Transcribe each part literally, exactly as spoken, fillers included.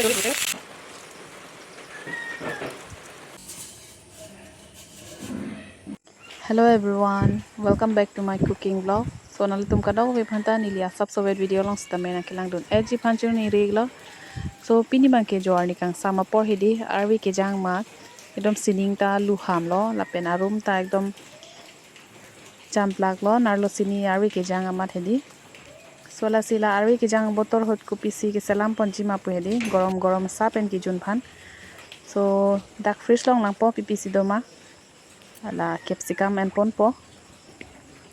Hello everyone, welcome back to my cooking vlog. So nanglitum kadokave aphanta neli asap sovet video along sitame nangkelangdun-etji aphan choningri lo. So pini abangke jo arni kangsam apor hedi, arve kejang amat, ekdom sining ta luhamlo, lapen arum ta ekdom champlaklo, narlo sini arve kejang amat hedi. So lasi la arve kejang botor ahut kopisi keselam ponji ma pu hedi, gorom gorom sa pen kejun aphan. So dak fridge along langpo, pipisi doma. La capsicum en ponpo.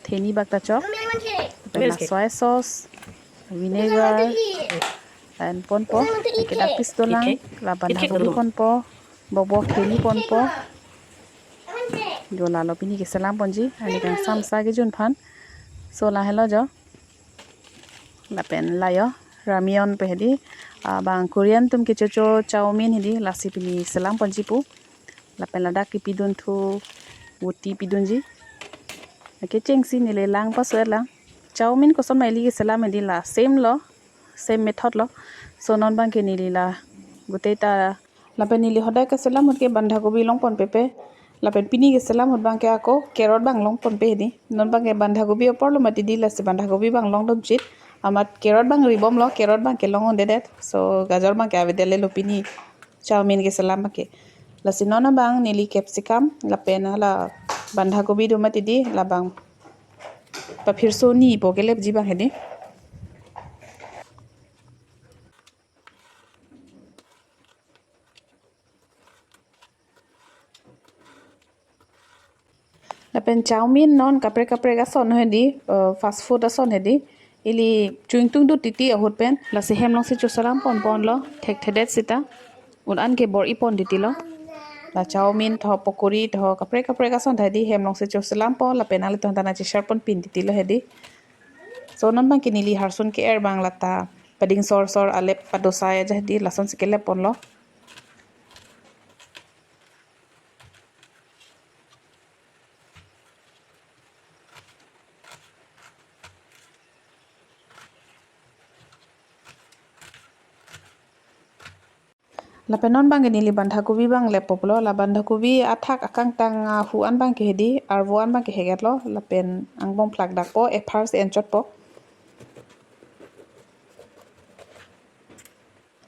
Theni bak ta chok. Lapen la soy sauce, vinegar, la en ponpo. Ke dak pis dolang, la bandhagobi ponpo. Bobok theni ponpo. Jo lalo pini keselam ponji, arni kangsam sa kejun aphan. So lahelo jo. Lapen la jo, ramyeon pu hedi. Ah, bang Korean atum kechocho chowmein hedi, lasi pini selam ponji pu. Lapen ladak kepidunthu, wuti pidunji. Kechengsi neli lang paso-et lang. Chowmein koson ma ili keselam hedi, la same lo, same method lo. So non abangke neli la guteta, lapen neli hodai keselam ahut ke bandhagobi long ponpepe. Lapen pini keselam ahut abangke ako carrot abang long ponpe hedi. Non abangke bandhagobi apor lo mati hedi, lasi bandhagobi abang longdunchit. Amat carrot abang ribomlo, carrot abangke long-un-edet. So gajor abangke avedet lo pini chowmein keselam abangke. Lasi non abang neli capsicum lapen la bandhagobi do mati hedi, labang paphirso nipo kelepji abang hedi. Lapen chowmein non kaprek kaprek ason hedi, eh, fast food ason hedi. Ili chuingtung dut titi ahut pen. Lasi hem alongsi choselam ponponlo, thekthedet sita. Un-an ke bor-i pon titilo. La chowmein tho, pokori tho, kaprek kaprek ason ta hedi, hem alongsi choselam pon, lapen nanglitum aphanta nangcheshare ponpin titilo hedi. So non abangke neli harsun ke-er abang lata pading sorsor alep padosai aja hedi, lasonsi kelep ponlo. Lapen non abangke neli bandhagobi abang leppo pulo, la bandhagobi athak akangtang ahu an abangke hedi, arvo an abangke hek-etlo, lapen angbong phlak dakpo, ephar si enchotpo.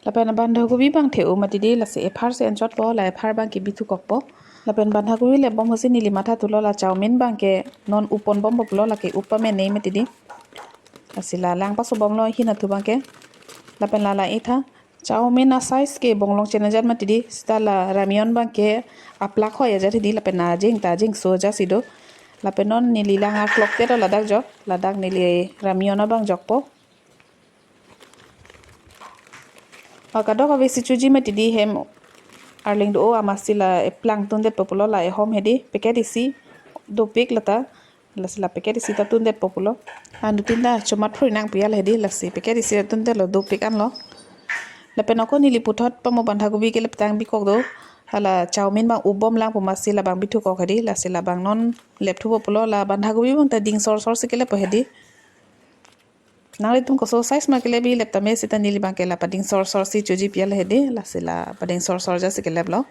Lapen bandhagobi abang the-u mati hedi, lasi ephar si enchotpo, la ephar abangke bithu kokpo. Lapen bandhagobi lepbom ahutsi neli mathathulo, la chowmein abangke non up ponbompo pulo, lake up pamene mati hedi. Lasi la lang pasobomlo hin athu abangke. Lapen la lang-ik tha. Chowmein a-size ke bonglong chen ajat mati hedi, seta la ramyeon abangke aplak hoi ajat hedi, lapen ajeng ta ajengso ajatsi do. Lapen non neli lang aklokte do ladak jo, ladak neli ramyeon abang jokpo. Ah, kadokavesi choji mati hedi, hem arleng do-o amatsi la eplang tundetpo pulo, la ehom hedi, packet isi dopik lata. Lasi la packet isi ta tundetpo pulo. Anuttin ta chomat phrui nangpi al hedi, lasi packet isi ta tundetlo, dopik anlo. Lapen ako neli puthot pamo bandhagobi keleptang bikok do. Hala chowmein abang upbomlang pu amatsi labang bithu kok hedi, lasi labang non lepthupo pulo, la bandhagobi abang ta ding sorsor si keleppo hedi. Nanglitum koso size ma kelep-i leptame, seta neli abangke la pading sorsor si choji pi al hedi, lasi la pading sorsor ajatsi keleplo.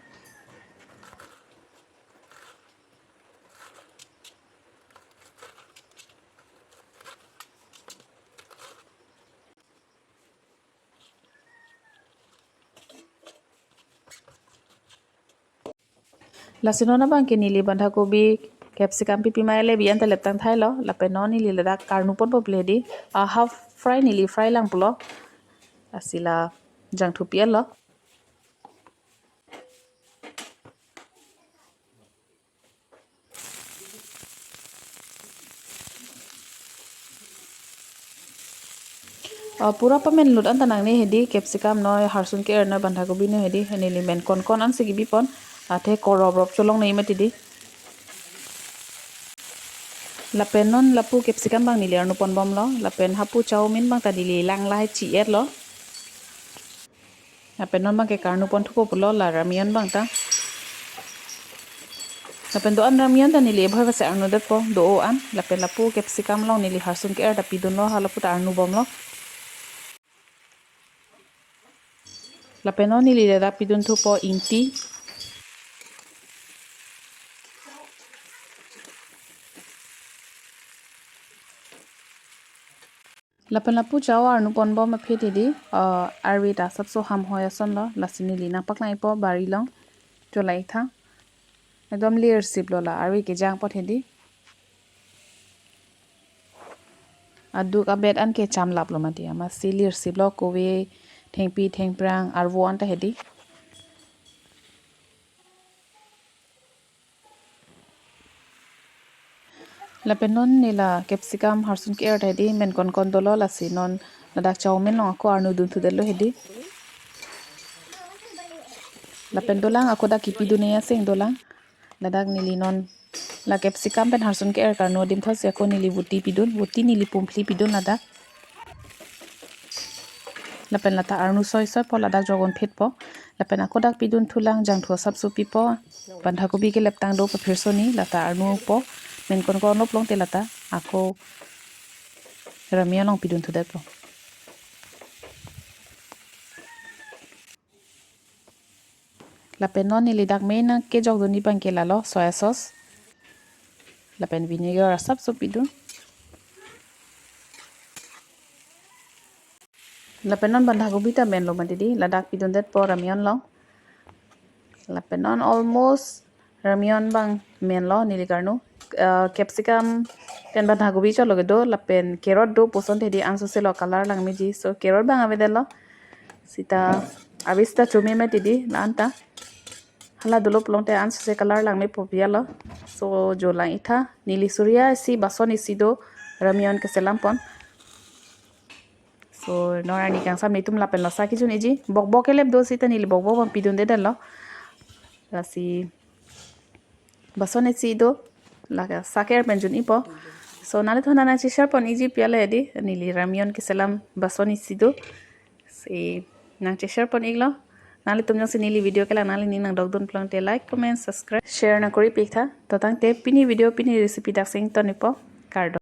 Lasi non abangke neli bandhagobi, capsicum pipi ma elep-i anta leptang thailo, lapen non neli ladak karnu ponpo pu hedi, ah, half fry neli fry lang pulo. Lasi la jangthu pi allo. Ah, pura pamenlut anta nangne hedi, capsicum noi, harsun ke-er noi, bandhagobi noi hedi, neli men konkon ansi kebipon, athe koroprop cholongne mati hedi. Lapen non lapu capsicum abang neli arnu ponbomlo, lapen hapu chowmein abang ta neli lang lahai chi-etlo. Lapen non abangke karnu ponthupo pulo la ramyeon abang ta. Lapen do-an ramyeon ta neli ebhoi vase arnudetpo, do-o an. Lapen lapu capsicum along neli harsun ke-er ta pidunlo, halapu ta arnubomlo. Lapen non neli ladak pidun thupo ingti. Lapen lapu chao arnu ponbom aphi hedi, uh, arve ta asapso ham hoi asonlo, lasi neli nangpaklang-ikpo bari along, cholai-ik tha. Ekdom lirsiplo la, arve kejang apot hedi. Aduk abet an ke chamlaplo mati, amatsi lirsiplo, kove, thengpi, thengphrang, arvo anta hedi. Lapen non neli la capsicum harsun ke-er ta hedi, men konkon dolo, lasi non ladak chao men along ako arnu dunthu detlo hedi. Lapen dolang, ako dak kipidun-e aseng dolang. Ladak neli non la capsicum pen harsun ke-er karnu adim thotsi ako neli voti pidun, voti neli pumphli pidun ladak. Lapen lata arnu soi soipo, ladak jogon phetpo. Lapen ako dak pidun thulang, jangthu asapso pipo. Bandhakobi keleptang do, paphirsoni lata arnu po. Men konkon lo pulote lata ako ramyeon along pidun thudetpo. Lapen non neli dak main nangkejokdunji abang ke lalo soya sauce. Lapen vinegar asapso pidun. Lapen non bandhakobi ta menlo mati hedi, ladak pidun detpo ramyeon along. Lapen non almost ramyeon abang menlo neli karnu. Uh, capsicum pen bandhakobi cholo kedo, lapen carrot do puson hedi, ansose lo color langmeji. So carrot abang avedetlo. Seta ave seta chome mati hedi, la-anta. Hala dolo pulote ansose color langmepo pi-etlo. So jo lang-ik tha, neli suri isi bason isi do ramyeon keselam pon. So non arni kangsam netum lapen lo sa kejun-ikji. Bokbok kelep do seta neli bokbok abang pidun detlo. Lasi bason isi do, lake sa ke-er pen jun-ikpo. So nanglitum aphan nangcheshare pon-ikji pi-et hedi, neli ramyeon keselam bason isi do. Si nangcheshare pon-iklo. Nanglitum jongsi neli video kelang nanglining nangdokdun pulote like, comment, subscribe, share nangkori-ik tha. To tangte pini video, pini recipe dak si ington-ikpo. Kardom.